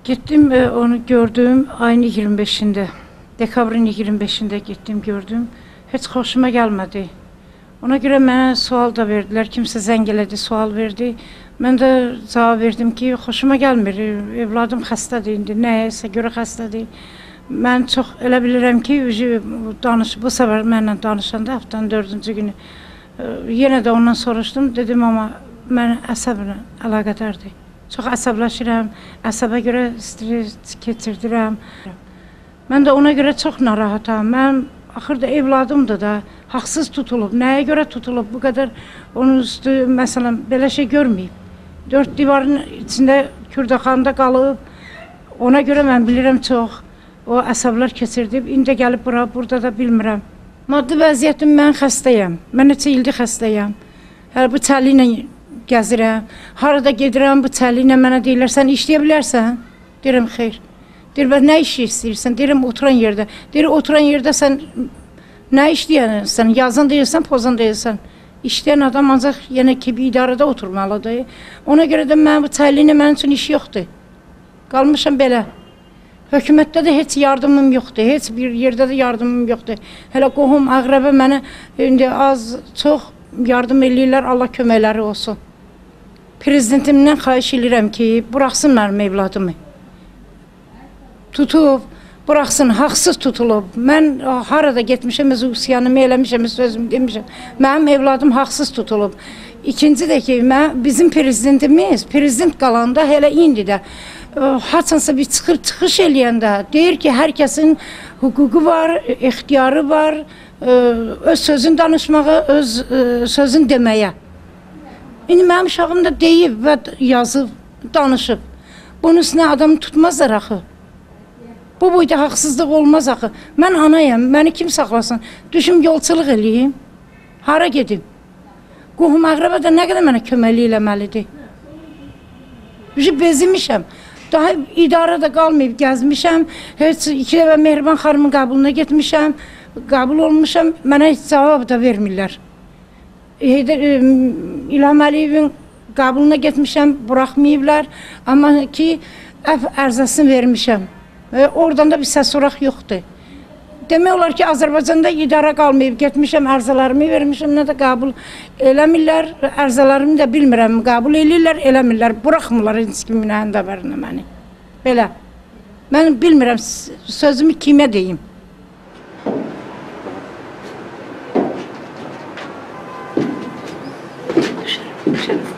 Getdim, onu gördüm ayın 25-də. Dekabrın 25-də getdim, gördüm. Heç xoşuma gəlmədi. Ona görə mənə sual da verdilər. Kimsə zəng elədi, sual verdi. Mən də cavab verdim ki, xoşuma gəlmir. Evladım xəstədir indi, nəyəsə görə xəstədir. Mən çox elə bilirəm ki, bu səfər mənlə danışanda həftənin 4-cü günü yenə də ondan soruşdum. Dedim, amma mən əsəblə əlaqədardır. Çox əsəbləşirəm, əsəbə görə stres keçirdirəm. Mən də ona görə çox narahatam. Mənim axırda evladımdır da, haqsız tutulub. Nəyə görə tutulub? Bu qədər onun üstü, məsələn, belə şey görməyib. 4 divarın içində Kürdəxanda qalıb. Ona görə mən bilirəm çox. O əsəblər keçirdib. İndi gəlib bura, burada da bilmirəm. Maddi vəziyyətim, mən xəstəyəm. Mən neçə ildir xəstəyəm. Hələ bu çəli ilə gəzirəm. Harada gedirəm bu çəli ilə mənə deyirlər, sən işləyə bilərsən? Deyirəm, xeyr. Deyir, bə, nə işi istəyirsən? Deyirəm, oturan yerdə. Deyir, oturan yerdə sən nə işləyərsən? Yazan deyirsən, pozan deyirsən. İşləyən adam ancaq yenə ki, bir idarədə oturmalıdır. Ona görə də mən bu çəli ilə mənim üçün iş yoxdur. Qalmışam belə. Hökumətdə də heç yardımım yoxdur, heç bir yerdə də yardımım yoxdur. Hələ qohum, əqrəbə mənə indi az, çox yardım eləyirlər, Allah köməkləri olsun. Prezidentimdən xahiş eləyirəm ki, buraxsın mənim evladımı. Tutub, buraxsın, haqsız tutulub. Mən harada getmişəm, öz üsyanımı eləmişəm, sözümü demişəm. Mənim evladım haqsız tutulub. İkinci də ki, bizim prezidentimiz, prezident qalanda hələ indi də haçansa bir çıxış eləyəndə deyir ki, hər kəsin hüququ var, ixtiyarı var, öz sözünü danışmağa, öz sözünü deməyə. İndi mənim uşağım da deyib və yazıb, danışıb. Bunun üstünə adamı tutmazlar axı. Bu boyda haqsızlıq olmaz axı. Mən anayam, məni kim saxlasın? Düşüm yolçuluq eləyim, hara gedim? Qohum əqrəbə də nə qədər mənə köməklik eləməlidir? Bezimişəm. Daha idarə də qalmayıb, gəzmişəm. Heç 2 dəfə Mehriban xanımın qəbuluna getmişəm, qəbul olmuşam, mənə heç cavab da vermirlər. İlham Əliyevin qəbuluna getmişəm, buraxmayıblar. Amma ki, əf ərzasını vermişəm. Oradan da bir səs soraq yoxdur. Demək olar ki, Azərbaycanda idarə qalmayıb, getmişəm, ərzalarımı vermişəm, nə də qəbul eləmirlər, ərzalarımı da bilmirəm, qəbul eləyirlər, eləmirlər, buraxmırlar heç kimin həndəbərinə məni. Belə. Mən bilmirəm, sözümü kimə deyim. Düşərəm, düşərəm.